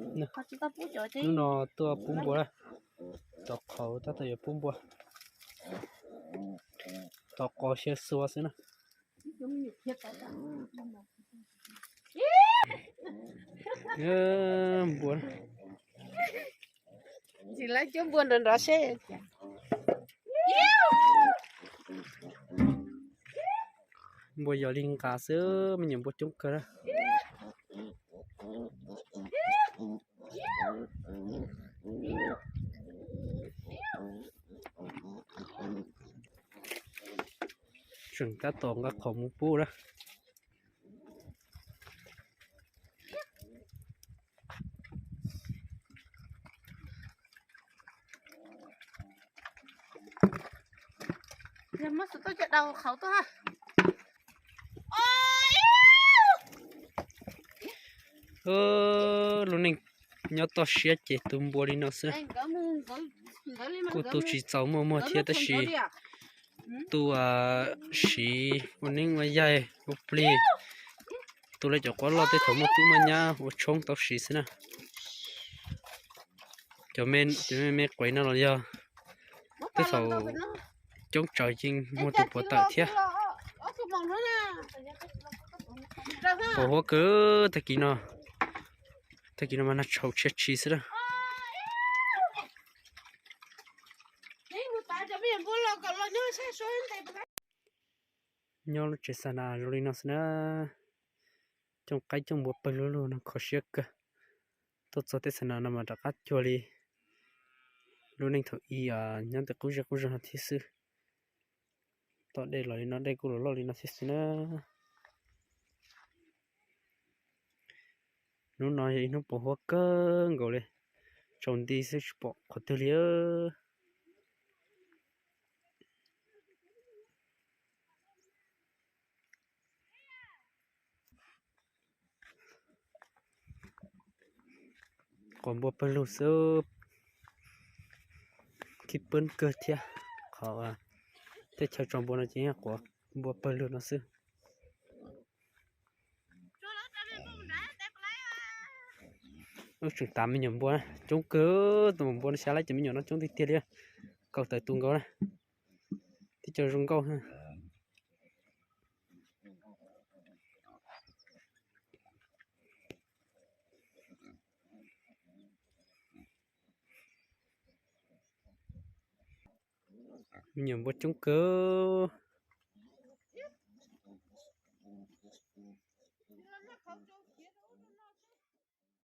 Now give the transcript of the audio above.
Hnub no tuaj pub npua, cov qhauv tab tom yuav pub npua, tos qos xyaw xua xwb na. Npua, tsis lawv cuab npua nrov nrov seb. Npua yog li nqa xwb, me nyuam npua coob kawg na. Tseem tab tom nqa qhov mus pub na. Lub neej nyob toj siab ces tu npua li no xwb. Kuj tu tsis txaus muaj muag thiab tab sis tu siv ua neeb ua yaig ua plig, tu lawv cov quav loj tej thaum muaj tub muaj nyab ua tshoob tau siv xwb na. Cov me, cov me me quav no los yog tej thaum coob tsawv yeej muag tus puav tawm thiab. Pos huab kawg tag kis no, tag kis no mas nag tshau tshia tshis xwb na. Nyob lub tsev xa nas zoo li no xwb na. Cooj qaib cooj npua pawg lug lug no kho siab kawg. Tuaj txog tej xa nas no mas rov qab cuag li lub neej thaum ub nyob ntawm qub zej qub zog no thiab xwb. Tom dej los li no dej kuj los loj li no thiab xwb na. Hnub no yog ib hnub pos huab kawg nkaus li, tsaus nti xwb tsis pom qhov twg li. Quav npua pawg lug xwb, khib poob kawg thiab. Qhov teb chaws tso npua no ces yog quav npua pawg lug no xwb. Wb tseem tav me nyuam npua, coob kawg, tus npua no xya lab ces me nyuam no coob tiag tiag li, kaum tawm tus nkaus na, tib co zoo nkauj. Me nyuam npua coob kawg.